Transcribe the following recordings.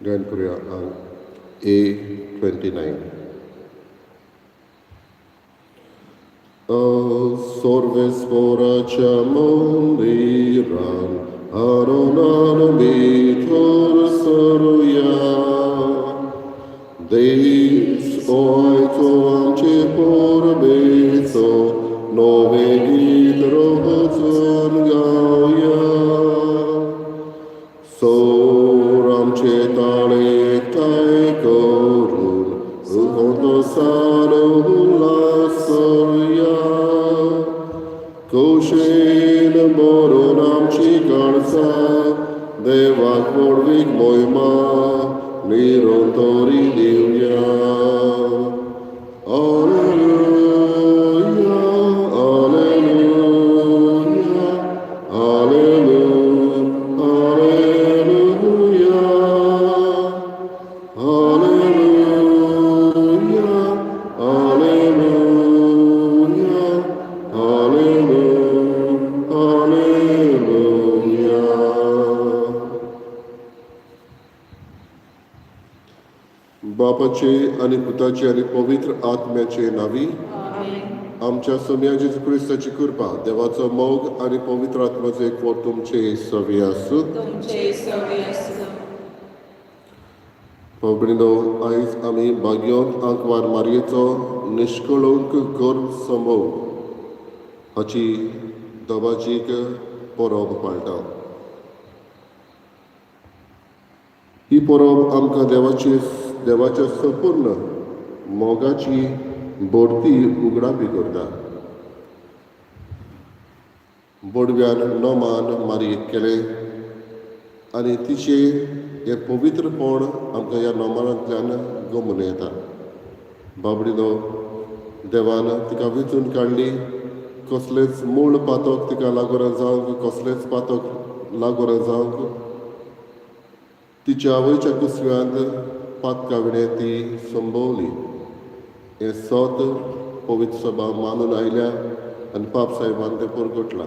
गायन करूया अंक A29. सोर्वेस्वराच्या मंदिरान हारोनान भितर सरुया, देस आयचो आमचे परबेचो नवें गीत रोजून गावया. सोर आमचे ताळे एकठांय करून संतोसान उल्हास करुया. खोशेन भरून आमची काळजां देवाक व्हडवीक मोयमा निरंतरी दिवया. Alleluia, Alleluia, Alleluia, Alleluia, Alleluia, Alleluia, Alleluia, Alleluia. बापाचे आनी पुताचे आनी पवित्र आत्म्याचे नावी. आमेन. आमच्या सोम्या जेजू क्रिस्ताची कृपा, देवाचो मोग आनी पवित्र आत्म्याचो एकवट तुमचे सवी आसूं. तुमचे सवे आसूं. भाव, आयज आमी भाग्यवंत आंकवार मारयेचो निश्कळंक गर्भ संभव हाची दबाजीक परब पाळटा. ही परब आमकां देवाच्या संपूर्ण मोगाची भरती उगडापी करता. बोडव्यान नोमान मारयेक केलें आनी तिचें हें पवित्रपण आमकां ह्या नोमानांतल्यान गमून येता. बाबडिनो, देवान तिका वेंचून काडली. कसलेंच मूळ पातक तिका लागून जावंक, कसलेंच पातक लागून जावंक, तिच्या आवयच्या कुसव्यांत पातका विणें ती संभवली हें सत पवित्र सभा मानून आयल्या आनी पाप साहेबान तें परगटलां.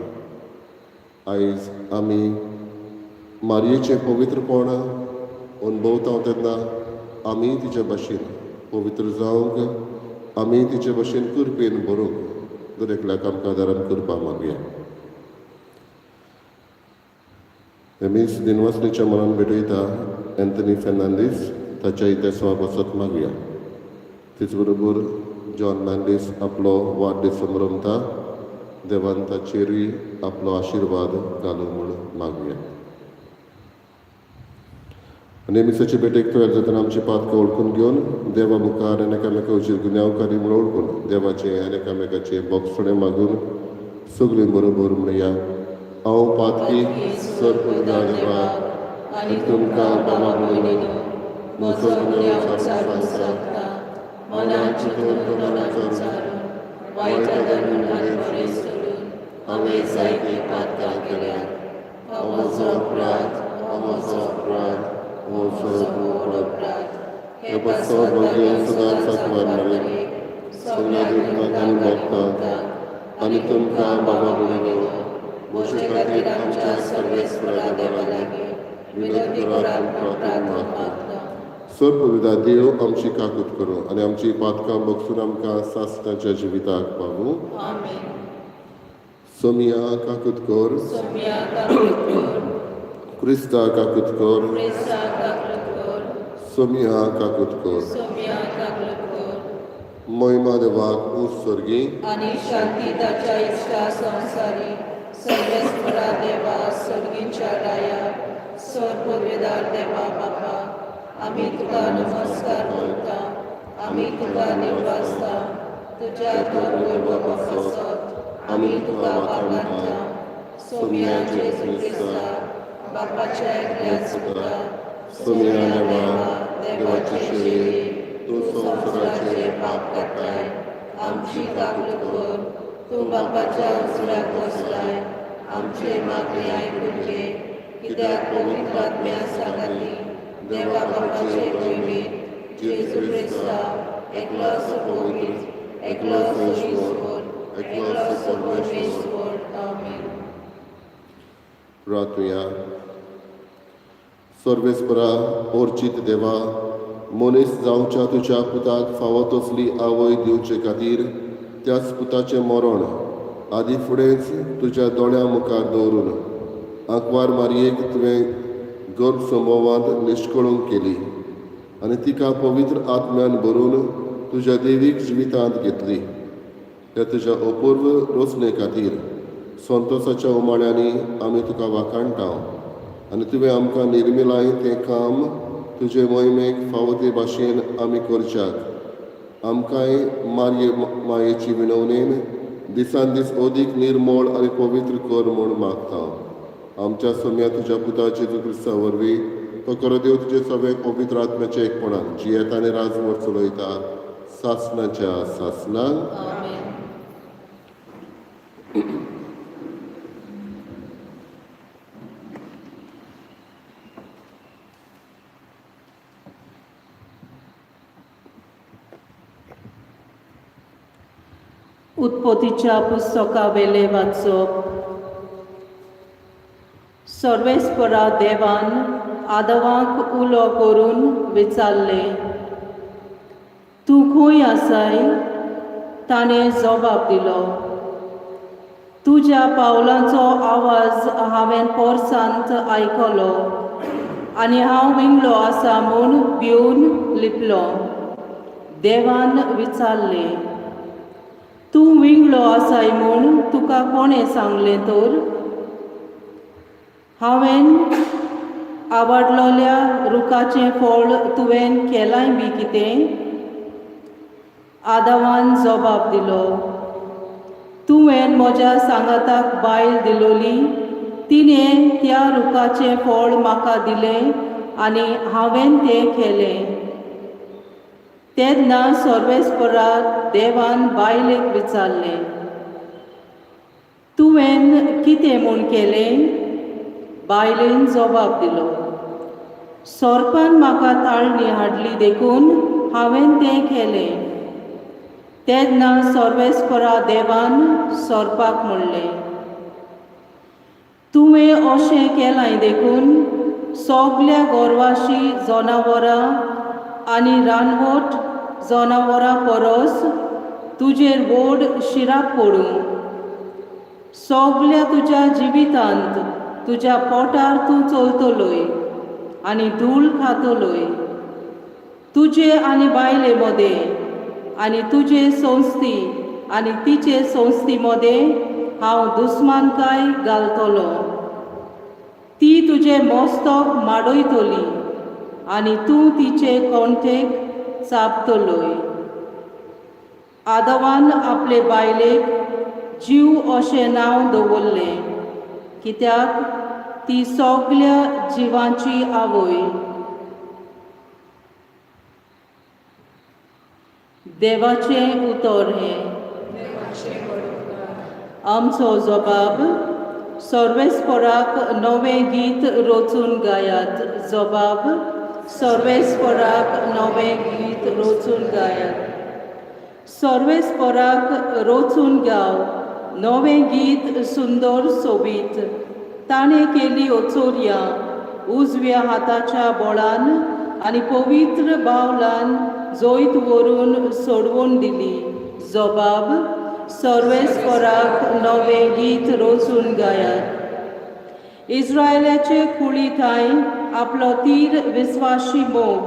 आयज आमी मारयेचें पवित्रपण अणभवता तेन्ना आमी तिचे भाशेन पवित्र जावंक, आमी तिचे भाशेन कृपेन भरूंक दर एकल्याक आमकां आदारान कृपा मागया. हे मीस दिनवासणीच्या मनान भेटयता एन्थनी फेर्नांदीस, ताच्या इतिहासा पासत मागया. तेच बरोबर जॉन मेंडीस आपलो वाडदीस संभ्रमता, देवान ताचेरूय आपलो आशिर्वाद घालूं म्हूण मागया. आनी मिसाचे भेटेक तयार जातना आमची पातकां वळखून घेवन, देवा मुखार आनी एकामेकाचेर गुन्यांवकारी म्हूण वळखून, देवाचें आनी एकामेकाचें बोगसणें मागून सगळीं बरोबर म्हणया: हांव पातकी सर देवा आनी तुमकां बाबा भयणीनो म्हजो गुन्यांव विचारून सांगता. मनान चिंतून, तोंडान उच्चारून, वायट धरून आनी बरें सोडून हांवें जायतीं पातकां केल्यात. हो म्हजो अपराध, हो म्हजो अपराध, हो म्हजो व्हड अपराध. हे पासत भाग्य भाग्य सदांच सदांच आंकवार आंकवार मारयेक, मारयेक, सगळ्या सगळ्या देवतांक आनी देवतांक आनी भक्तांक भक्तांक आनी आनी तुमकां तुमकां बाबा बाबा भयणीनो भयणीनो म्हजे म्हजे खातीर खातीर आमच्या आमच्या सर्वेस्परा सर्वेस्परा देवा देवा लागीं लागीं विनंती विनंती करात करात म्हूण म्हूण प्रार्थून प्रार्थून मागता. मागता. सर पवित्र देव आमची काकूत करूं आनी आमची पातकां बगसून आमकां सासणाच्या जिविताक पावूं. आमेन. सोमिया काकूत कर. सोम्या काकूत कर. क्रिस्ता काकूत कर. क्रिस्ता काकूत कर. सोमिया काकूत कर. सोम्या काकूत कर. महिमा देवाक ऊंच स्वर्गी आनी शांती ताच्या इश्टा संवसारी. सर्वेस्परा देवा, सर्गीच्या राया, सर पदवेदार देवा बापा, आमी तुका नमस्कार करता, आमी तुका निवासता. तुज्या थोर वैभवा पासत आमी तुका वाखाणता. सोम्या जेजू क्रिस्ता, बापाच्या एकल्याच पुता, सोम्या सोम्या देवा, देवा, देवाचे देवाचे शेळये, शेळये, तूं तूं संवसाराचे संवसाराचे पाप पाप काडटाय, काडटाय, आमची आमची काकूत काकूत कर. कर. तूं बापाच्या उजव्याक बसलाय, आमचे मागणे आयकून घे. कित्याक पवित्र आत्म्या सांगाती देवा बापाचे महिमेंत जेजू क्रिस्ता, एकलोच पवित्र, एकलोच ईश्वर, एकलोच परमेश्वर. आमेन. प्रार्थुया. सर्वेस्परा अर्चित देवा, मनीस जावच्या तुज्या पुताक फावो तसली आवय दिवचे खातीर त्याच पुताचें मरण आदी फुडेंच तुज्या दोळ्यां मुखार दवरून आंकवार मारयेक तुवें गर्भसंभवांत निश्कळूंक केली आनी तिका पवित्र आत्म्यान भरून तुज्या देवीक जिवितांत घेतली. त्या तुज्या अपूर्व रचणे खातीर संतोसाच्या उमाळ्यांनी आमी तुका वाखाणटा आनी तुवें आमकां निर्मिलाय तें काम तुजे मोहिमेक फावो ते भाशेन आमी करच्याक आमकांय मारये मायेची विनवणेन दिसान दीस अदीक निर्मळ आनी पवित्र कर म्हूण मागता. आमच्या सोम्या तुज्या पुता जेजू क्रिस्ता वरवीं तो खरो देव तुजे सगळे पवित्र आत्म्याच्या एकपणान जियेता आनी राजवट चलयता सासनाच्या सासनाक. आमेन. उत्पत्तीच्या पुस्तकावेले वाचप. सर्वेस्परा देवान आदवाक उलो करून विचारलें, तूं खंय आसाय? ताणें जबाब दिलो, तुज्या पावलांचो आवाज हांवें पोरसांत आयकलो आनी हांव विंगलो आसा म्हूण भिवन लिपलो. देवान विचारलें, तूं विंगलो आसाय म्हूण तुका कोणें सांगलें तर? हांवें आवडलोल्या रुखाचें फळ तुवें केलांय बी कितें? आदावान जबाब दिलो, तुवें म्हज्या सांगाताक बायल दिलोली, तिणें त्या रुखाचें फळ म्हाका दिलें आनी हांवें तें केलें. तेन्ना सर्वेस्परा देवान बायलेक विचारलें, तुवें कितें म्हूण केलें? बायलेन जबाब दिलो, सोरपान म्हाका ताळणी हाडली देखून हांवें तें केलें. तेन्ना सर्वेस्परा देवान सोरपाक म्हणलें, तुवें अशें केलां देखून सगल्या गोरवाशी जनावरां आनी रानवट जनावरां परस तुजेर व्हड शिराप पडूं. सगल्या तुज्या जिवितांत तुज्या पोटार तूं चलतलोय आनी धूळ खातलोय. तुजे आनी बायले मदें आनी तुजे संस्थी आनी तिचे संस्थी मदें हांव दुस्मानकाय घालतलो. ती तुजें मस्तक माडयतली आनी तूं तिचे कोणटेक चाबतलोय. आदवान आपले बायलेक जीव अशें नांव दवरलें, कित्याक ती सगल्या जिवांची आवय. देवाचें उतर हें. आमचो जबाब सर्वेस्पराक नवें गीत रचून गायात. जबाब सर्वेस्पराक नवें गीत रचून गायात. सर्वेस्पराक रचून गाव नवें गीत सुंदर सोबीत. ताणें केली ओचोरयां उजव्या हाताच्या बळान आनी पवित्र बावलान जैत व्हरून सोडवून दिली. जबाब सर्वेस्पराक नवें गीत रचून गायात. इस्रायलाचे कुळी थांय आपलो तीर विस्वाशी मोग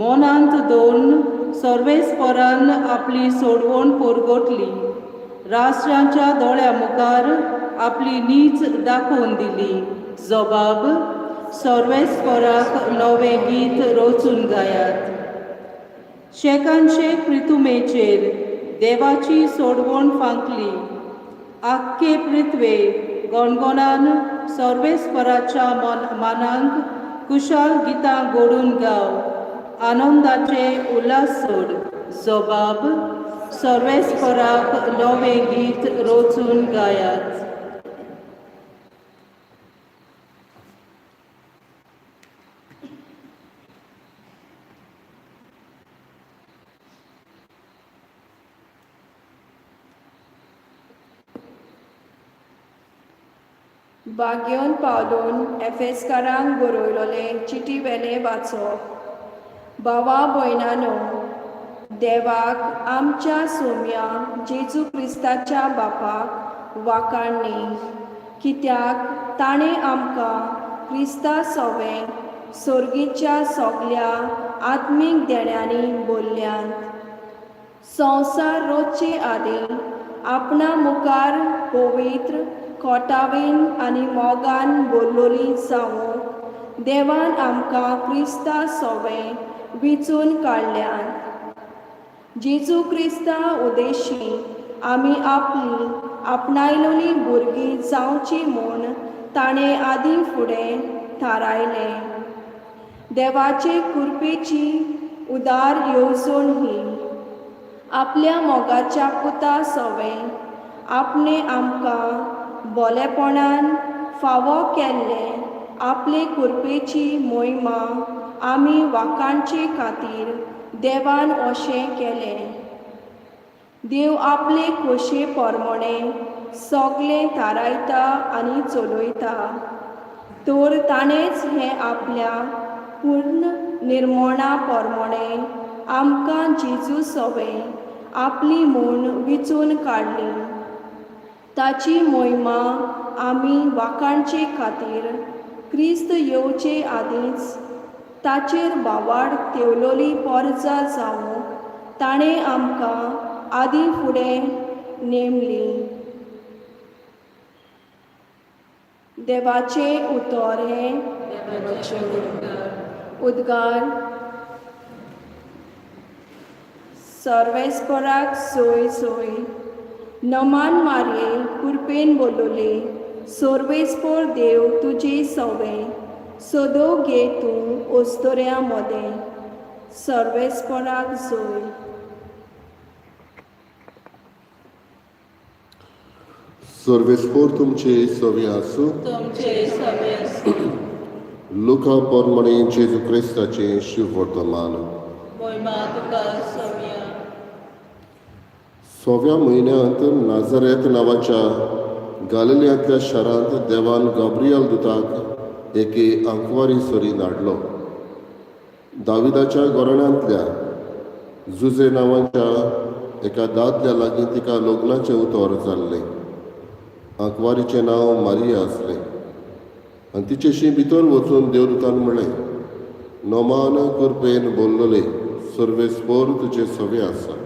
मनांत दवरून सर्वेस्परान आपली सोडवण परगटली. राष्ट्रांच्या दोळ्या मुखार आपली नीच दाखोवन दिली. जबाब सर्वेस्पराक नवें गीत रचून गायात. शेकानशेक प्रितुमेचेर देवाची सोडवण फांकली. आख्खे पृथ्वे गणगणान सर्वेस्पराच्या मानांक कुशाल गितां गोडून गाव. आनंदाचे उल्हास सोड. जबाब सर्वेस्पराक नवें गीत रचून गायात. बाग्योन पावलून एफेस्कारांक बरयलोले चिटी वेलें वाचप. भावा भयणानो, देवाक आमच्या सोम्या जेजू क्रिस्ताच्या बापाक वाखाणणी, कित्याक ताणें आमकां क्रिस्ता सोवें सोर्गीच्या सगल्या आत्मीक देण्यांनी बोल्ल्यांत. संवसार रोजचे आदीं आपणा मुखार पवित्र कोटावीन आनी मोगान बोल्लोली जावंक देवान आमकां क्रिस्ता सोवें विचून काडल्यात. जेजू क्रिस्ता उदेशी आमी आपली आपणायलोली भुरगीं जावची म्हूण ताणें आदीं फुडें थारायलें. देवाचे कृपेची उदार येवजण ही, आपल्या मोगाच्या पुता सोवें आपणें आमकां बोलेपणान फावो केल्ले आपले कृपेची मोहिमा आमी वाखाणचे खातीर देवान अशें केलें. देव आपले खोशे प्रमाणे सगलें थारायता आनी चलयता, तर ताणेंच हें आपल्या पूर्ण निर्मोणा प्रमाणे आमकां जेजू सोवें आपली म्हूण विचून काडली. ताची मोहिमा आमी वाखाणचे खातीर क्रिस्त येवचे आदींच ताचेर भावाड तेवलोली पोरजा जावंक ताणें आमकां आदीं फुडें नेमली. देवाचें उतर हें. उद्गार. सर्वेस्पराक सोय सोय. नमान मारये कुरपेन बोलले, सर्वेस्पर देव तुजे सवे सदो घे तूं ओस्तोऱ्या मोदें. सर्वेस्पराक जोय. सर्वेस्पोर तुमचे सवी आसूं. तुमचे सवे आसूं. लुका परमणे जेजू क्रिस्ताचें शिववर्तमान. मोहिमा तुका सोम्या. सव्या म्हयन्यांत नाझरेत नांवाच्या गालिलियांतल्या शारांत देवान गाब्रियल दुताक एके आंकवारी सरी धाडलो. दाविदाच्या घराण्यांतल्या जुजे नांवाच्या एका दादल्या लागीं तिका लग्नाचें उतर जाल्लें. आंकवारीचें नांव मारिया आसलें. आनी तिचेशी भितर वचून देवदूतान म्हणलें, नोमान कृपेन बोल्लोले, सर्वेस्पोर तुजे सवे आसा.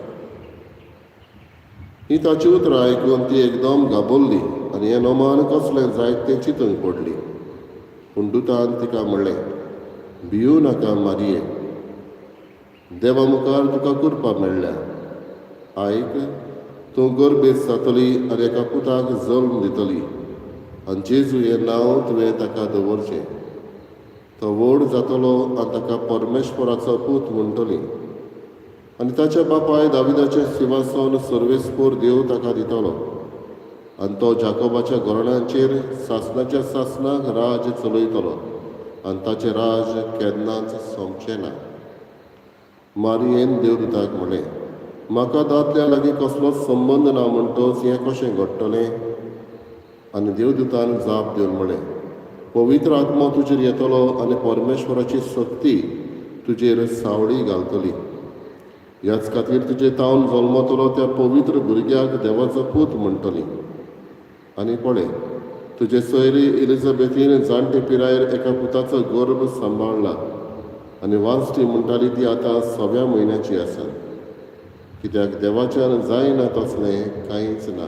ही ताची उतरां आयकून ती एकदम घाबरली आनी हें नोमान कसलें जायत तें चिंतूंक पडली. पूण दुतान तिका म्हणलें, भिवू नाका मारिये, देवा मुखार तुका कृपा मेळ्ळ्या. आयक, तूं गर्भेस्त जातली आनी एका पुताक जल्म दितली आनी जेजू हें नांव तुवें ताका दवरचें. तो व्हड जातलो आनी ताका परमेश्वराचो पूत म्हणटली आनी ताच्या बापाय दाविदाचें सिंवासन सर्वेस्पोर देव ताका दितलो आनी तो जाकोबाच्या घराण्यांचेर सासणाच्या सासणाक राज चलयतलो आनी ताचें राज केन्नाच सोंपचें ना. मारियेन देवदूताक म्हणलें, म्हाका दादल्या लागीं कसलोच संबंद ना म्हणटच हें कशें घडटलें? आनी देवदूतान जाप दिवन म्हणलें, पवित्र आत्मो तुजेर येतलो आनी परमेश्वराची शक्ती तुजेर सावळी घालतली. ह्याच खातीर तुजे तावन जल्मतलो त्या पवित्र भुरग्याक देवाचो पूत म्हणटली. आनी पळय, तुजे सोयरी एलिझाबेथीन जाणटे पिरायेर एका पुताचो गर्भ सांबाळ्ळा आनी वांजटी म्हणटाली ती आतां सव्या म्हयन्याची आसा. कित्याक देवाच्यान जायना तसलें कांयच ना.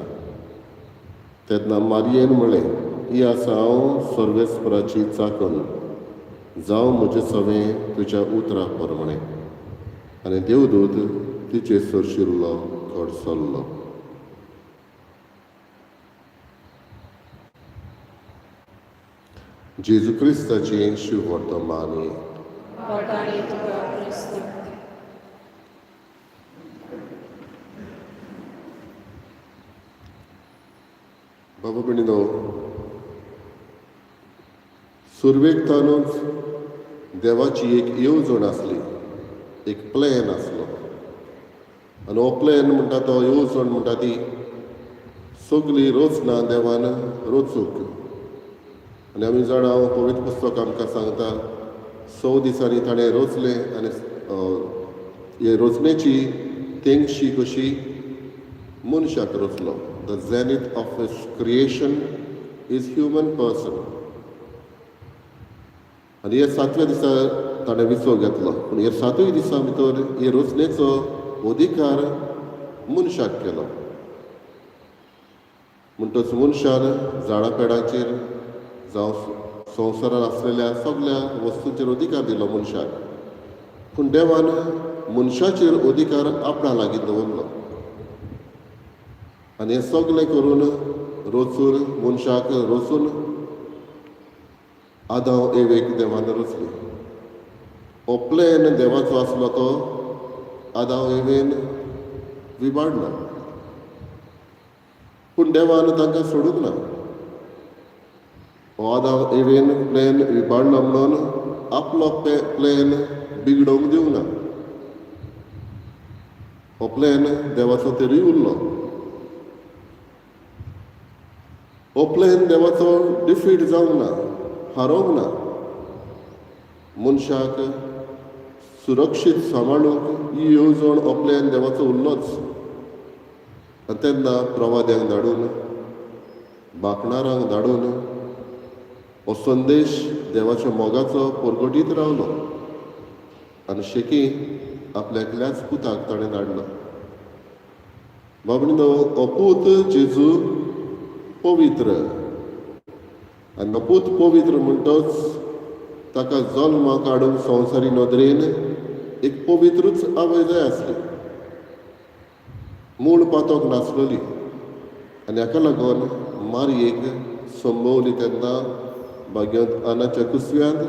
तेन्ना मारियेन म्हणलें, ही आसा हांव सर्वेस्पराची चाकण, जावं म्हजें सवें तुज्या उतरा प्रमाणें. आनी देवदूत तिचे सरशिल्लो कडसरलो. जेजू क्रिस्ताचें शिववर्तमान. वाखाणी तुका क्रिस्त. बाबा भयणीनो, सुरवेक तानूच देवाची एक येवजण आसली, एक प्लॅन आसलो. आनी हो प्लॅन म्हणटा तो येवजण म्हणटा ती सगली रचना देवान रचूंक. आनी आमी जाणा पवित्र पुस्तक आमकां सांगता, 6 दिसांनी ताणें रचलें आनी हे रचणेची तेंगशी कशी मनशाक रचलो. The zenith of his creation is human person. आनी ह्या 7व्या दिसा ताणें विसव घेतलो, पूण ह्या 7ूय दिसां भितर हे रचणेचो अधिकार मनशाक केलो. म्हणटच मनशान झाडां पेडांचेर जावं संवसारांत आसलेल्या सगल्या वस्तूंचेर अधिकार दिलो मनशाक, पूण देवान मनशाचेर अधिकार आपणा लागीं दवरलो. आनी हें सगलें करून रचून मनशाक रचून आदांव एवेक देवान रचली. हो प्लॅन देवाचो आसलो तो आदांव एवेन विबाडलो, पूण देवान तांकां सोडूंक ना. हो आदांव एवेन प्लॅन विबाडलो म्हणून आपलो प्लॅन बिगडोवंक दिवंक ना. हो प्लॅन देवाचो तरी उरलो. हो प्लॅन देवाचो डिफीट जावंक ना, हारोवंक ना. मनशाक सुरक्षीत सांबाळूंक ही येवजण हो प्लॅन देवाचो उरलोच. आनी तेन्ना प्रवाद्यांक धाडून, बाकणारांक धाडून हो संदेश देवाच्या मोगाचो परगटीत रावलो. आनी शेकी आपल्या एकल्याच पुताक ताणें धाडलो. बाबणीनो, हो पूत जेजू पवित्र, आनी हो पूत पवित्र म्हणटच ताका जल्माक हाडूंक संवसारी नदरेन एक पवित्रूच आवय जाय आसली, मूळ पातोक नासलेली. आनी हाका लागून मारयेक संभवली तेन्ना भाग्यांत आनाच्या कुसव्यांत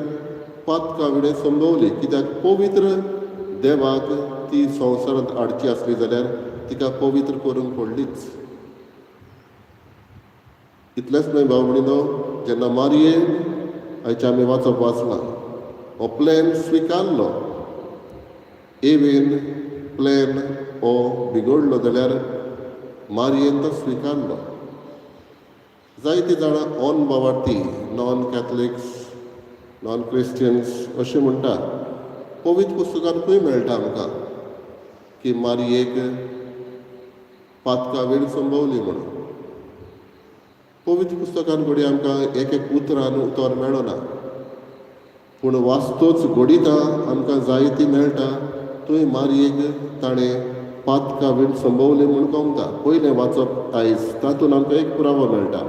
पातका विणें संभवली, कित्याक पवित्र देवाक ती संवसारांत हाडची आसली जाल्यार तिका पवित्र करूंक पडलीच. इतलेंच न्हय भाव भयणीनो, जेन्ना मारयेन आयचें आमी वाचप वाचलां, हो प्लॅन स्विकारलो, एवेन प्लॅन हो बिगडलो जाल्यार मारयेन तो स्विकारलो. जायतीं जाणां ऑन बावार्थी, नॉन कॅथलिक्स, नॉन क्रिस्टियन्स अशें म्हणटा, पवित्र पुस्तकान खंय मेळटा आमकां की मारयेक पातका वेळ संभवली म्हणून? पवित्र पुस्तकान घडये आमकां एक एक उतरान उतर मेळना, पूण वास्तूच घडिता आमकां जायती मेळटा. थंय मारयेक ताणें पातका वीण संभवली म्हूण कमता. पयलें वाचप आयज तातूंत आमकां एक पुरावो मेळटा.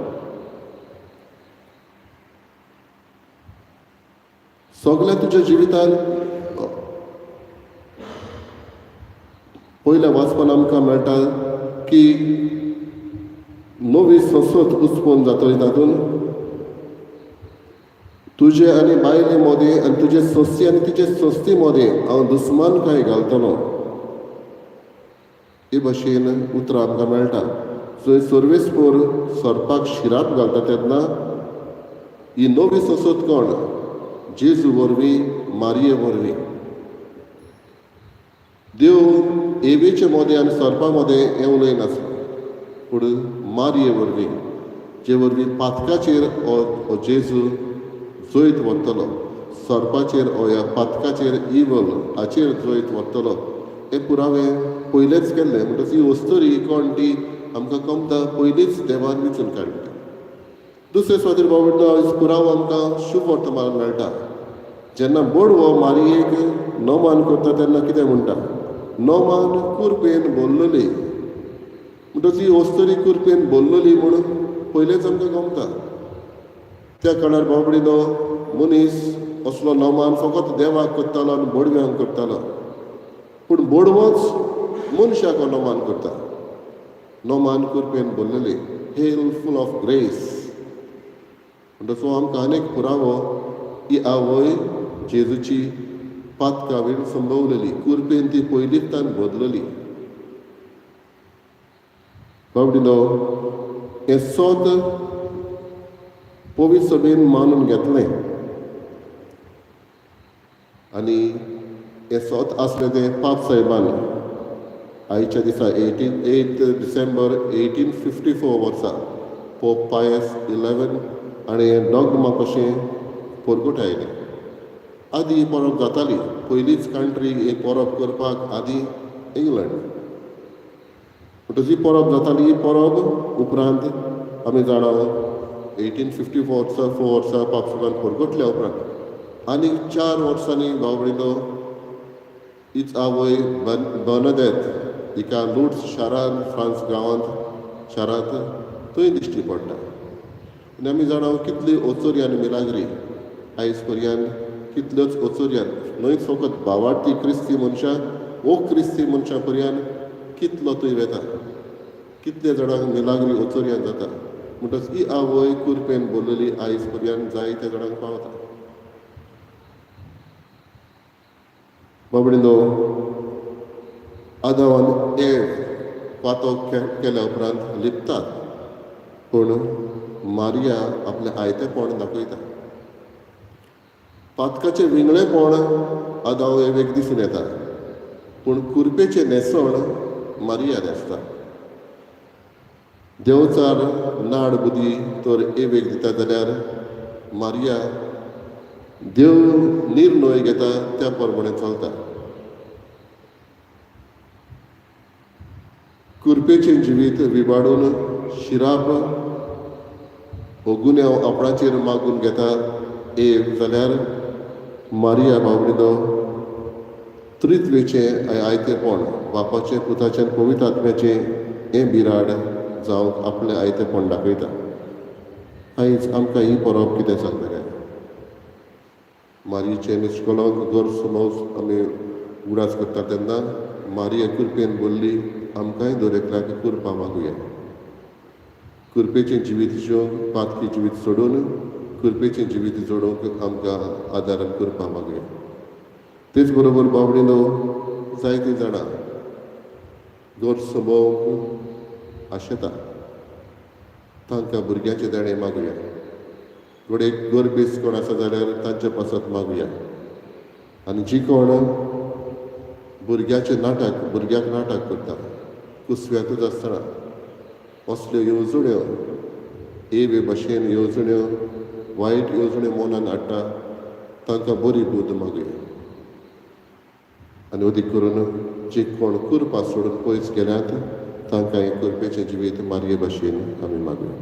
सगल्या तुज्या जिवितांत पयल्या वाचपान आमकां मेळटा की नवी संसद उत्पन्न जातली, तातूंत तुजे आनी बायले मदें आनी तुजे संस्थी आनी तिचे संस्थी मदें हांव दुस्मानकाय घालतलो. हे भशेन उतरां आमकां मेळटा. जंय सर्वेस्पोर सरपाक शिराप घालता तेन्ना ही नवी संसद कोण? जेजू वरवीं, मारये वरवीं. देव एवेचे मदें आनी सरपा मदें हें उलयनासलो, पूण मारये वरवीं, जे वरवीं पातकाचेर हो जेजू जैत व्हरतलो, सरपाचेर ओ ह्या पातकाचेर, इवल हाचेर जैत व्हरतलो, हे पुरावे पयलेच केल्ले. म्हणटच ही अस्तुरी कोण ती आमकां कमता पयलींच देवान विचून काडली. दुसरे सुवातेर बाबा पुरावो आमकां शुभ वर्तमान मेळटा. जेन्ना बोडवो मारयेक नमान करता तेन्ना कितें म्हणटा? नमान कुरपेन बोल्लोली. म्हणटच ही अस्तुरी कुरपेन बोल्लोली म्हूण पयलेंच आमकां गमता. त्या काळार बाबडीनो मनीस असलो नमान फकत देवाक करतालो आनी बोडव्यांक करतालो, पूण बोडवोच मनशाक हो नमान करता. नमान कुरपेन बोल्लेली, हेल फूल ऑफ ग्रेस. म्हणटच हो आमकां अनेक पुरावो ही आवय जेजूची पातकावीण संभवलेली, कुरपेन ती पयलींच तान बदलली. बाबडीनो, हें सोत पवित्र सभेन मानून घेतलें आनी हें सोत आसलें तें पाप साहेबान आयच्या दिसा 8 डिसेंबर 1854 वर्सा पोप पायस 11 आनी हें डॉगमा कशें परगटायलें. आदी ही परब जाताली. पयलीच कंट्री ही परब करपाक आदी इंग्लंड. म्हणटच ही परब जाताली. ही परब उपरांत आमी जाणा 1854 फोर वर्सा पापसुकान परगटल्या उपरांत आनीक 4 वर्सांनी भाव भयणीनो हीच आवय बर्नदेत हिका लुड्स शारांत फ्रांस गांवांत शारांत थंय दिश्टी पडटा. आनी आमी जाणा कितली ओचोरी आनी मिलाग्री आयज पर्यंत कितल्योच ओचोरयान न्हय फकत भावार्थी क्रिस्ती मनशां ओ क्रिस्ती मनशां पर्यंत कितलो थंय वेता, कितले जाणांक मिलाग्री ओचोरयान जाता. म्हणटच ही आवय कुरपेन बोल्लेली आयज पर्यंत जायत्या जाणांक पावता. बाबडीनो आदावान एव पातक केल्या उपरांत लिपतात, पूण मारिया आपलें आयतेपण दाखयता. पातकाचें विंगळेपण आदाव एवेक दिसून येता, पूण कुरपेचें न्हेसण मारिया न्हेसता. देवचार नाड बुदी तर एवेक दिता जाल्यार मारिया देव निर्णय घेता त्या प्रमाणे चलता. कुरपेचें जिवीत विबाडून शिराप हो गुन्यांव आपणाचेर मागून घेता एव जाल्यार मारिया बावडीनो त्रित्वेचें आयतेपण बापाचें पुताचें पवित्र आत्म्याचें हें बिराड जावंक आपलें आयतेपण दाखयता. आयज आमकां ही परब कितें सांगता काय? मारियेचें निश्कलंक गैरसमज आमी उगडास करता तेन्ना मारिया कुरपेन बोल्ली आमकांय दर एकल्याक कुरपा मागुया. कुरपेचें जिवीत जिवंक पातकी जिवीत सोडून कुरपेचें जिवीत जोडूंक आमकां आदारान कुरपा मागुया. तेच बरोबर बावडीनो जायतीं जाणां गैरसमज आशेता, तांकां भुरग्यांचें देणें मागुया. घडये गरबेस कोण आसा जाल्यार तांचे पासत मागुया. आनी जी कोण भुरग्याचें नाटक भुरग्याक नाटक करता कुसव्यांतूच आसतना असल्यो येवजण्यो एवे भशेन येवजण्यो वायट येवजण्यो मनान हाडटा तांकां बरी बुद्द मागुया. आनी अदीक करून जे कोण कुरपा सोडून पयस गेल्यात तांकां हें कुरपेचें जिवीत मारये भशेन आमी मागुया.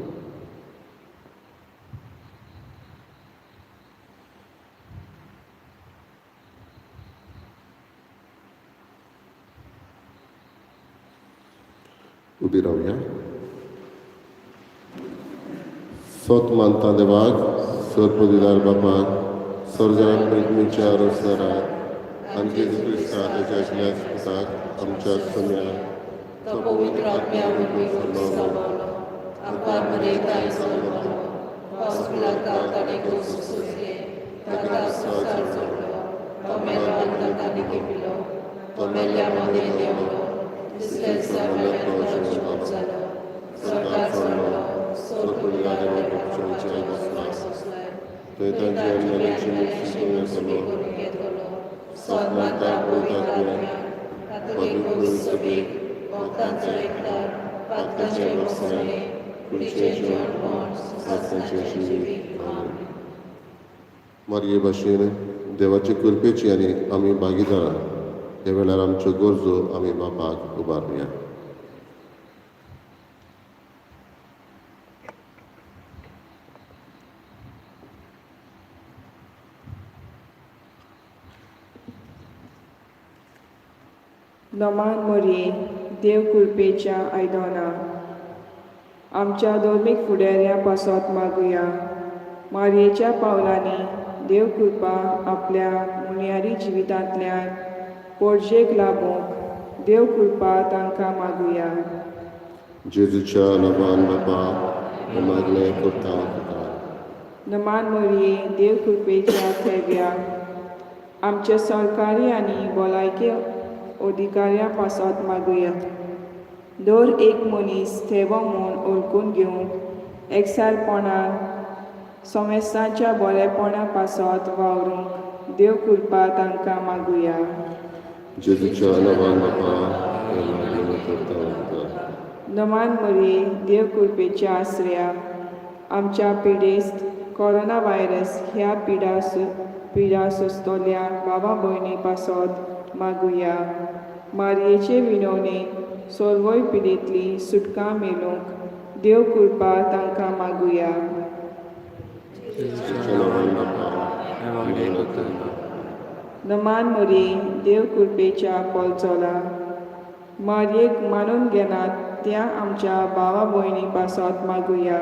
उबी रावया. सोत मानता देवाक सरपदिदार बापाक सर्जान प्रेगमीच्या रोसदाराक आनी जेजू क्रिस्ता ताच्या एकल्याच पुताक आमच्या सम्याक तो पवित्र आत्म्या वरवीं साबावलो, आपार मरेताय जल्मलो, पावस ताणें खोस सोंसले, ताका संवसार जोडलो, तो मेलो आनी ताका निकेपिलो, तो मेल्ल्या मदें देंवलो, तिसऱ्या दिसा मेल्ल्यान जिवंत जालो, स्वर्गार चडलो, सोरपुलिदार बसला, थंय तांची आनी मेल्यांची मुक्ती करून घेतलो, सन्मानता पवित्र आत्म्या, कातोलीक सभेक, भक्तांचो एकठार, पातकांचे भोगसणे, कुडीचें जिवणपण, सासणाचें जिवीत. आमेन. मारये भाशेन देवाचे कृपेची आनी आमी भागीदारां ह्या वेळार आमच्यो गरजो आमी बापाक उबारुया. नमान मोरये देव कुरपेच्या आयदनां आमच्या धर्मीक फुडाऱ्यां पासत मागुया. मारयेच्या पावलांनी देव कृपा आपल्या मुनयारी जिवितांतल्यान पोरजेक लाबूंक देव कृपा तांकां मागुया. जेजूच्या नांवान बापा हें मागणें करता तुका. नमान मोरये देव कृपेच्या थेव्या आमच्या सरकारी आनी भलायकी अधिकाऱ्यां पासत मागुया. दर एक मनीस थेवो म्हूण वळखून घेवंक एकसारपणान सोमेस्तांच्या बरेपणा पासत वावरूंक देव कृपा तांकां मागुया. जेजूच्या नांवान बापा हें मागणें करता तुका. नमान मोरये देव कृपेच्या आसऱ्या आमच्या पिडेस्त कोरोना व्हायरस ह्या पिडा सोंसतल्या भावा भयणी पासत मागुया. मारयेचे विनवणेन सर्वय पिडेंतली सुटका मेळूंक देव कृपा तांकां मागुया. जेजूच्या नांवान बापा, हे मागणें करता. नमान मरये, देव कृपेच्या पोलचोला मारयेक मानून घेनात त्या आमच्या भावा भयणी पासत मागुया.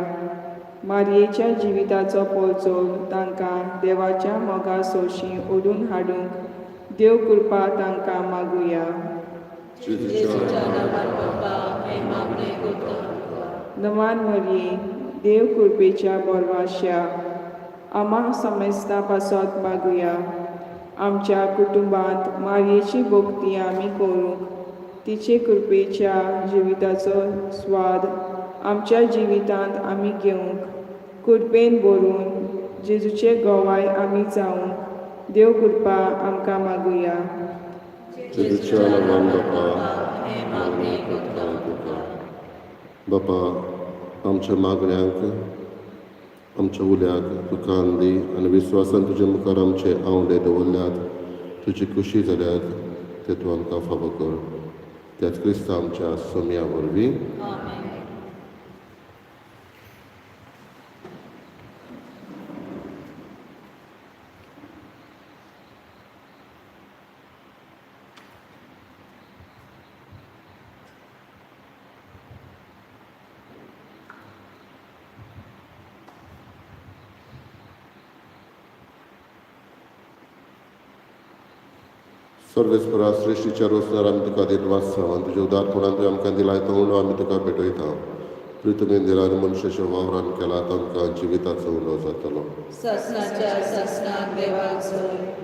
मारयेच्या जिविताचो पोलचोल तांकां देवाच्या मोगा सोशी ओडून हाडूंक देव कृपा तांकां मागुया. जेजूच्या जेजूच्या नांवान बापा, हें मागणें करता. नमान मरये, देव कृपेच्या बोरवाश्या आमा समेस्ता पासत मागुया. आमच्या कुटुंबांत मारयेची भक्ती आमी करूंक तिचे कृपेच्या जिविताचो स्वाद आमच्या जिवितांत आमी घेवंक कृपेन भरून जेजूचे गोवाय आमी जावंक देव कृपा आमकां मागुया. जेजूच्या नांवान बापा, हें मागणें करता. बापा, आमच्या मागण्यांक, आमच्या उल्याक तूं कान दी आनी विस्वासान तुजे मुखार आमचे आंवडे दवरल्यात, तुजी खुशी जाल्यात ते तूं आमकां फावो कर. त्याच क्रिस्ता आमच्या सोमया वरवीं. आमेन. सर्वेस्परा, श्रेश्ठीच्या रोसनार आमी तुका दिनवास आनी तुज्या उदारपणान तुवें आमकां दिलाय तो उंडो आमी तुका भेटयता. प्रितमेन दिला आनी मनशाच्या वावरान केला तो आमकां जिविताचो उंडो जातलो. सासणाच्या सासणाक देवाक जोय.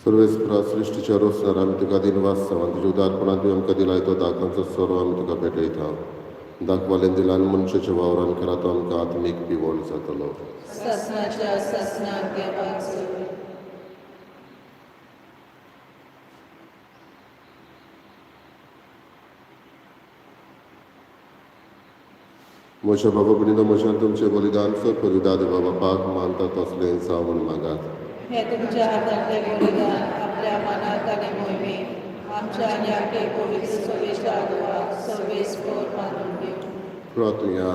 सर्वेस्परा, सृश्टीच्या रोसनार आमी तुका दिनवास आनी तुज्या उदारपणान तुवें आमकां दिलाय तो दाकांचो सोरो आमी तुका भेटयता. दाखवालें दिला आनी मनशाच्या वावरान केला तो आमकां आत्मीक पिवण जातलो. सासणाच्या सासणाक देवाक जोय. म्हज्या बाबा भयणीनो, म्हज्यान तुमचें बलिदान सर देवा बापाक मानता तसलें जावं म्हूण मागात. हे तुमच्या हातांतलें बलिदान आपल्या मनाक आनी मोहिमेक आमच्या आनी आपले पवित्र सभेच्या आगवाक सर्वेस्पोर मानून घेवं. प्रार्थुया.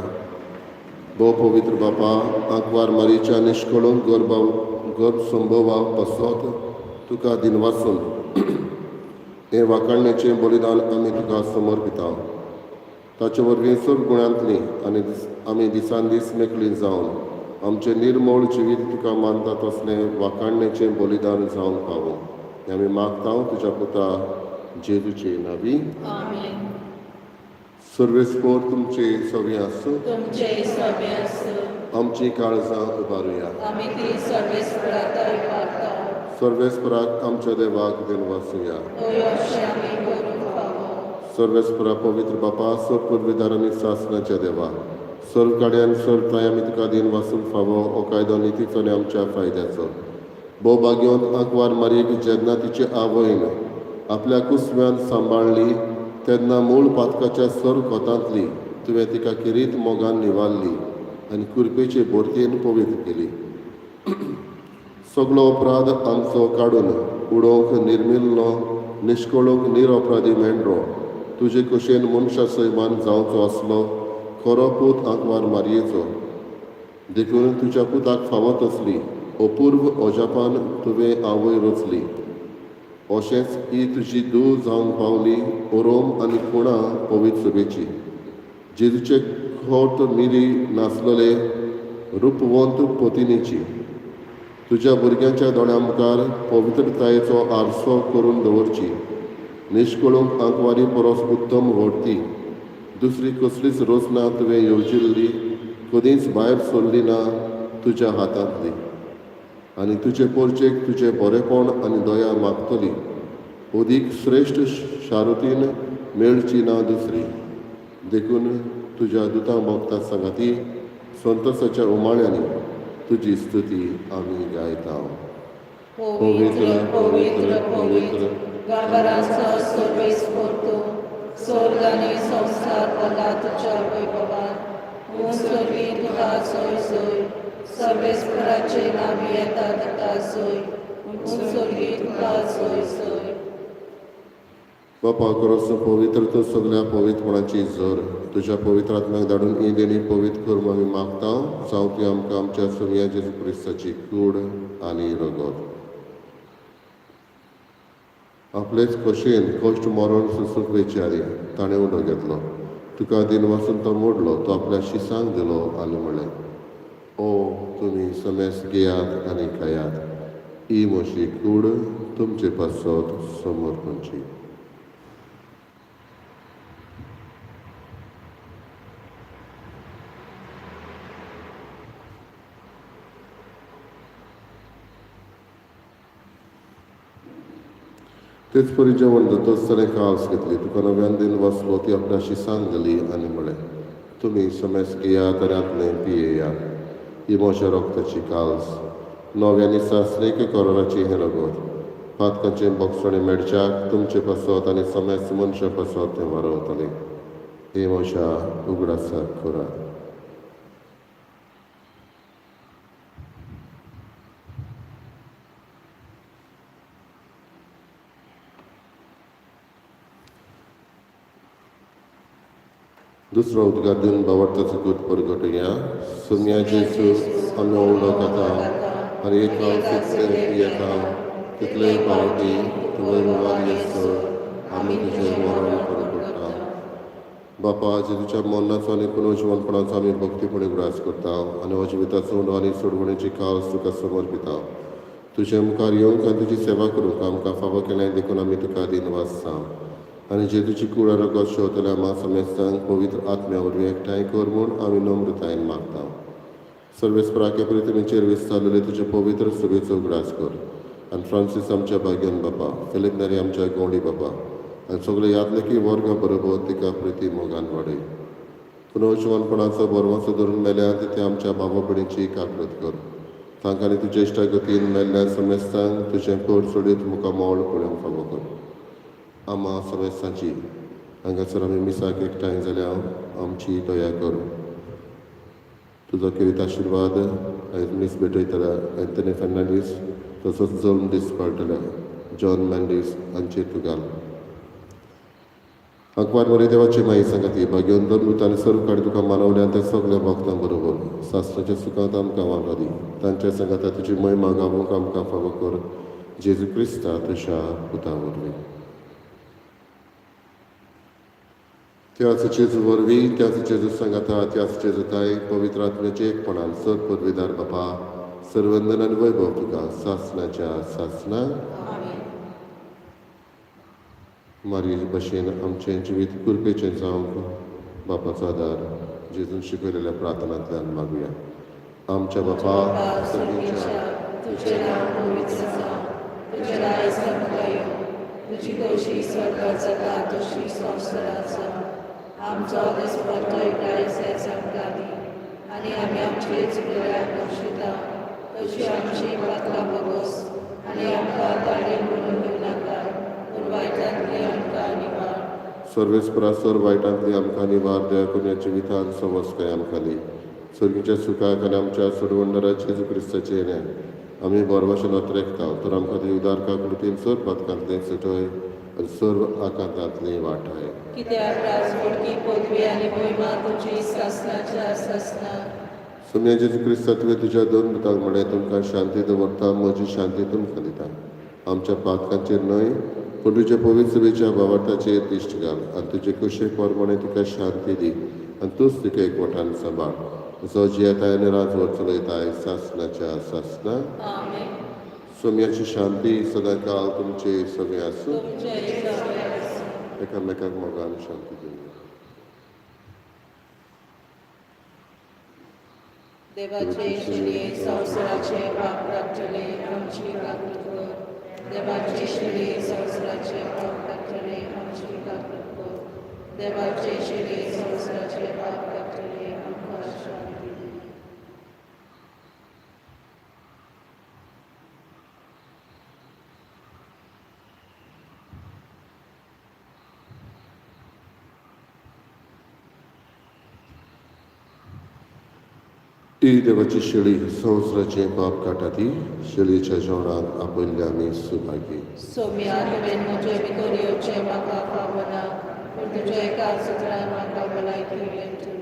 भोव पवित्र बापा, आंकवार मारीच्या निश्कळूंक गर्भ संभवा पासत तुका दिनवासून हें वाखाणण्याचें बलिदान आमी तुका समर्पिता. ताचे वरवीं सर्व गुणांतली आनी आमी दिसान दीस मेकळी जावन आमचें निर्मोळ जिवीत तुका मानता तसलें वाखाणण्याचें बलिदान जावंक पावूं, हें आमी मागता तुज्या पुता जेजूचे नांवी. आमेन. सर्वेस्पोर तुमचे सगळें आसूं. तुमचे सगळे आसूं. आमची काळजां उबारुया. आमी ती सर्वेस्पराक उबारता. सर्वेस्पराक आमच्या देवाक दिनवासुया. अशें आमी करूंक फावो. सर्वेस्परा, पवित्र बापा, सर्व पुर्वेदार आनी सासणाच्या देवा, सर्व काड्यान सर्व थांय आमी तुका दिनवासूंक फावो. हो कायदो नितीचो आनी आमच्या फायद्याचो. भोव भाग्यवंत आंकवार मारयेक जेन्ना तिचे आवयन आपल्या कुसव्यान सांबाळ्ळी तेन्ना मूळ पातकाच्या सर्व कोतांतली तुवें तिका किरीत मोगान निवारली आनी कुरपेचे भरतेन पवित्र केली. सगलो अपराध आमचो काडून उडोवंक निर्मिल्लो निश्कळूंक निरअपराधी मेंढरो तुजे कुशेन मनशा सैमान जावचो आसलो खरो पूत आंकवार मारयेचो. देखून तुज्या पुताक फावो तसली अपूर्व अजापान तुवें आवय रचली. अशेंच ही तुजी धूव जावंक पावली ओरोम आनी खुणा पवित्र सभेची. जेजूचे खोट मिरी नासलेले रुपवंत पतिनीची तुज्या भुरग्यांच्या दोळ्यां मुखार पवित्रतायेचो आरसो करून दवरची. निश्कळूंक आंकवारी परस उत्तम व्हडती दुसरी कसलीच रचना तुवें येवजिल्ली कदींच भायर सरली ना तुज्या हातांतली. आनी तुजे पोरचेक तुजें बरेपण आनी दया मागतली अदीक श्रेश्ठ शारुतीन मेळची ना दुसरी. देखून तुज्या दुतां भोगता सांगाती संतोसाच्या उमाळ्यांनी तुजी स्तुती आमी गायता. पवित्र पवित्र पवित्र गांवांचो सर्वेस्पर तूं, स्वर्ग आनी संवसार भरला तुज्या वैभवान. उंच सर्वी तुका सोय सोय, सर्वेस्पराचे नांव येता तुका सोय, उंच सर्वी तुका सोय सोय. बापा करोस पवित्र तूं सगल्या पवित्रपणाची जोर, तुज्या पवित्र आत्म्याक धाडून ही देणी पवित्र कर म्हूण आमी मागता. जावं ती आमकां आमच्या सोमया जेजू क्रिस्ताची कूड आनी रगत. आपलेच खोशयेन कश्ट मरण सोंसूंक वेचे आदी ताणें उडो घेतलो, तुका दिन वाचून तो मोडलो, तो आपल्या शिसांक दिलो आनी म्हणलें, ओ तुमी समेस घेयात आनी खायात, ही म्हजी कूड तुमचे पासत समर्पणची. तेच परी जेवण जातच ताणें काल्स घेतली, तुका नव्यान दिन वाचलो, ती आपल्या शिसांक दिली आनी म्हणलें, तुमी समेस घेयात आनी आतलें पियेयात, ही म्हज्या रोगताची काल्स, नव्यानी सासणीक कराराची हें रगत, पातकांचें बोगसणें मेळच्याक तुमचे पासत आनी समेस्त मनशां पासत तें वारवतलें. हे म्हज्या उगडासाक करात. दुसरो उद्गार दिवन बावडताचो गूट परगटुया. सोम्या जेजू, आमी उडो खाता आनी एक हांव तितले पियेता तितले पावटी तुवें मुखार येसर आमी तुजें मरण परगट्टा. बापा, जेजूच्या मरणाचो आनी पुनर्जिवनपणाचो आमी भक्तीपणी उगडास करता आनी हो जिविताचो उंडो आनी सोडवणेची काल्स तुका समर्पिता. तुजे मुखार येवंक आनी तुजी सेवा करूंक आमकां फावो केलें देखून आमी तुका दिनवासता. आनी जेजूची कूड रगत शेवतल्या आमा समेस्तांक पवित्र आत्म्या वरवीं एकठांय कर म्हूण आमी नम्रतायेन मागता. सर्वेस्पराके पृथ्वीचेर विस्तारलेले तुजे पवित्र सभेचो उगडास कर आनी फ्रांसीस आमच्या भाग्यान बापा, फिलीप नेरी आमच्या गोंडी बापा आनी सगळे यादलेकी वर्गा बरोबर तिका प्रिती मोगान वाडय. पुनर्जिवनपणाचो बरवाचो धरून मेल्या तिथे आमच्या बाबा भयणीची काकृत कर. तांकां आनी तुज्या इश्टागतीन मेल्ल्या समेस्तांक तुजें कोड सोडीत मुखार मोळ पळोवंक फावो कर. आमा समेस्तांची हांगासर आमी मिसाक एकठांय जाल्या आमची दया कर. तुजो खेरीत आशिर्वाद आयज मीस भेटयतल्या एंथनी फर्नांडीस तसोच जल्म दीस पाळटल्या जॉन मॅन्डीस हांचेर तूं घाल. आंकवार मरे देवाची माई सांगाती भाग्योन दोन आनी सर्व काडी तुका मानवल्या त्या सगल्या भक्तां बरोबर सासणाच्या सुखांत आमकां वांटो दी. तांच्या सांगाता तुजी महिमा गावोवंक आमकां फावो कर. जेजू क्रिस्ता तुज्या पुता वरवीं. त्याच जेजू वरवीं, त्याच जेजू सांगाता, त्याच जेजूताय पवित्र आत्म्याचे एकपणान सर पदवीदार बापा, सर्वंदन आनी वैभव तुका सासणाच्या सासणा. मारये भशेन आमचें जिवीत कृपेचें जावंक बापाचो आदार जेजून शिकयलेल्या प्रार्थनांतल्यान मागुया. आमच्या बापा सर्वेच्या, तुजें नांव पवित्र जावं, तुजें राज्य आमकां येवं, तुजी खोशी स्वर्गात जाता तशी संवसारांत जावं. आमचो दिसपट्टो आयज आमकां दी आनी आमी आमचे चुकल्याक बक्षिता तशी आमची पातकां भोगोस आनी आमकां ताणें म्हणून घेवं नाका, पूण वायटांतली आमकां निवार. सर्वेस्परा सर वायटांतली आमकां निवार. दया करून ह्या जिवितांत सवस्काय आमकां दी. सर्गीच्या सुखाक आनी आमच्या सोडवणदारा जेजू क्रिस्ताचे येण्यान आमी बरवाशेन अत्रेकता तर आमकां तुजी उदारका कृतीन सर पातकांतलें सुटय आनी सर्व आकांतांतली वाटाय. कित्याक राजवटकी पदवी आनी महिमा तुजी सासणाच्या सासणा. सोम्या जेजू क्रिस्ता, तुवें तुज्या दोन दुतांक म्हणलें, तुमकां शांती दवरता, म्हजी शांती तुमकां दिता. आमच्या पातकांचेर न्हय पूण तुज्या पवित्र सभेच्या भावार्थाचेर दिश्ट घाल आनी तुजे कुशे प्रमाणे तिका शांती दी आनी तूंच तिका एकवटान सांबाळ, जो जियेताय आनी राजवट चलयताय सासणाच्या सासणा. आमेन. सोम्याची शांती सदांकाल तुमचे सगळे आसूं. तुमचे सगळे आसूं. एकामेकाक मोगान शांती दिवया. देवाचे शिरये संवसाराचे पाप काडटले आमची काकूट कर. देवाचे शिरये संवसाराचे पाप काडटले आमची काकूट कर. देवाचे शिरये संवसाराचे पाप काडटले आमकां शांती दी. ही देवाची शेळी संवसाराचें पाप काडटा ती शेळयेच्या जेवणाक आपयल्ले आमी सुभागी. सोम्या, तुवें म्हजे भितर येवचें म्हाका फावना, पूण तुज्या एका सुत्रान म्हाका भलायकी मेळटली.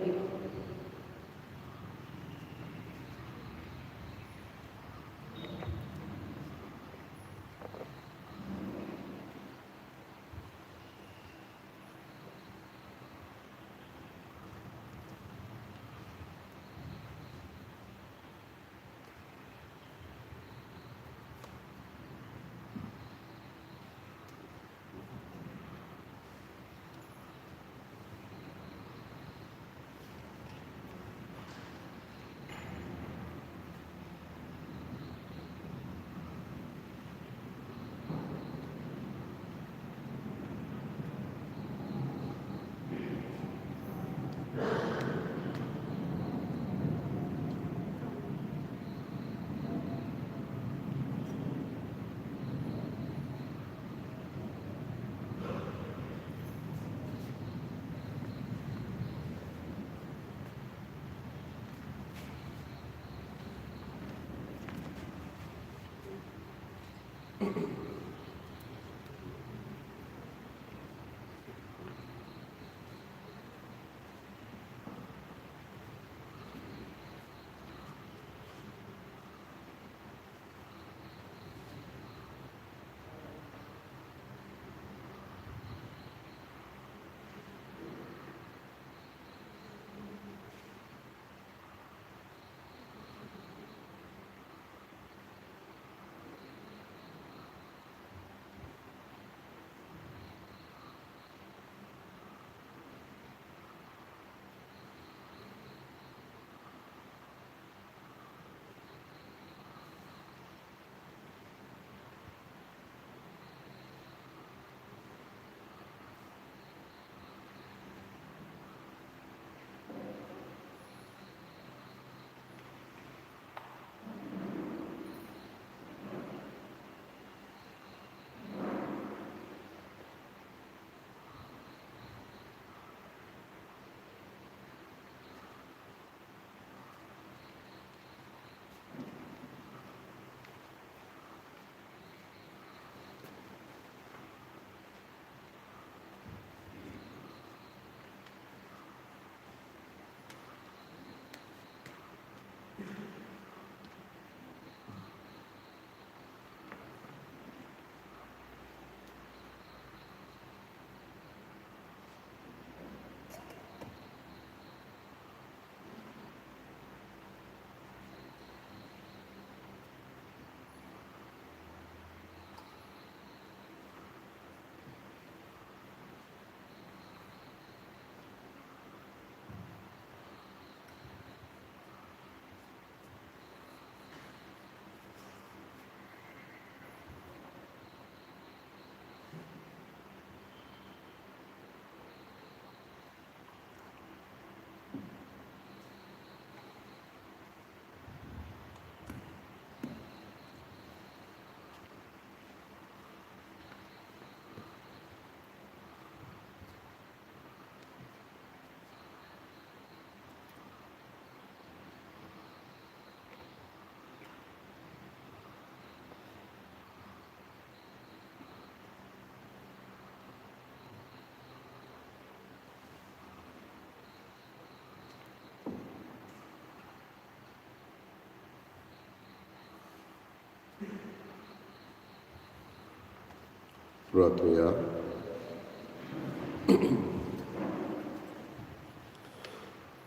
प्रार्थुया.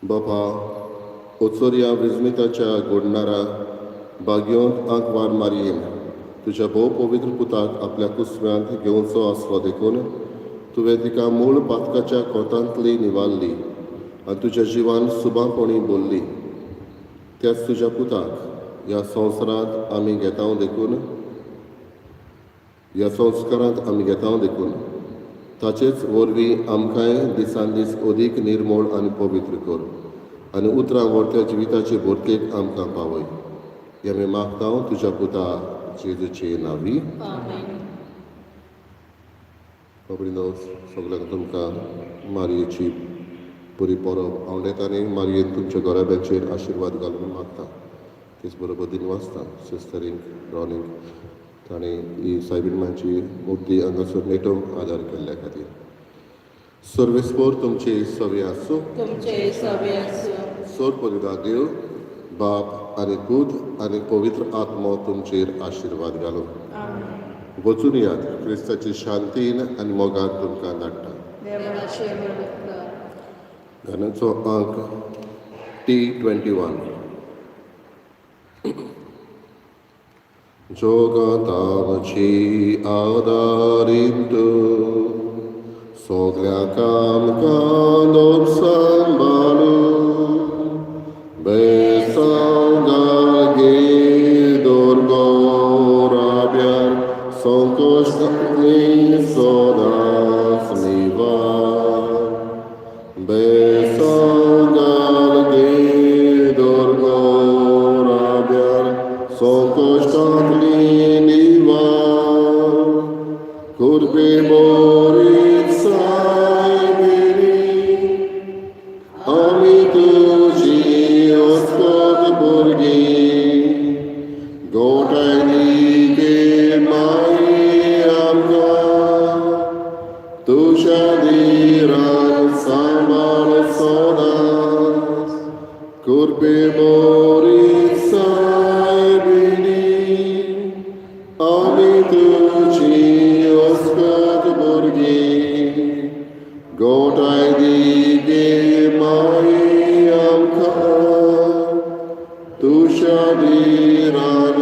बापा, ओचोरया विस्मिताच्या गोडणारा बागयोंत आंकवार मारयेन तुज्या भोव पवित्र पुताक आपल्या कुसव्यांत घेवचो आसलो देखून तुवें तिका मूळ पातकाच्या कोतांतली निवारली आनी तुज्या जिवान सुबापणी बोल्ली. त्याच तुज्या पुताक ह्या संवसारांत आमी घेता देखून, ह्या संस्कारांत आमी घेता देखून ताचेच वरवीं आमकांय दिसान दीस अदीक निर्मोळ आनी पवित्र कर आनी उतरां व्हरत्या जिविताचे भरतेक आमकां पावय. हें आमी मागता तुज्या पुता जेजूचे नांवी. आमेन. बाबडीनो, सगल्यांक तुमकां मारयेची बरी परब आवडेता आनी मारयेन तुमच्या घराब्याचेर आशिर्वाद घालून मागता. तेच बरोबर दिनवासता सिस्टरींक रॉनीक, ताणें ही सायबीण मांयची मुर्ती हांगासर नेटोवंक आदार केल्ल्या खातीर. सर्वेस्पोर तुमचे सवे आसूं. तुमचे सवे आसूं. सोर परिदा देव बाप आनी पूत आनी पवित्र आत्मो तुमचेर आशिर्वाद घालूं. वचून यात, क्रिस्ताची शांतीन आनी मोगान तुमकां धाडटा. देवाचे व्हड उपकार. गाण्याचो अंक T 21. जोगाताची आदारीन तूं, सगल्या कामकांदोर सांबाळू, बेसांव गे दोरगोराब्यार, संकश्टांतली सदांच निवार. बेसांव गे दोरगोराब्यार, संकश्टांतली निवार. कुर्बे बोरीत सायबिणी, आमी तुजी ओस्कोत भुरगीं, गोठायनी गे माई आमकां, तुज्या धिरान सांबाळ सदांच. कुर्बे बोरीत सायबिणी, आमी तुजी ओस्कोत भुरगीं, गोठायनी गे माई आमकां, तुज्या धिरान.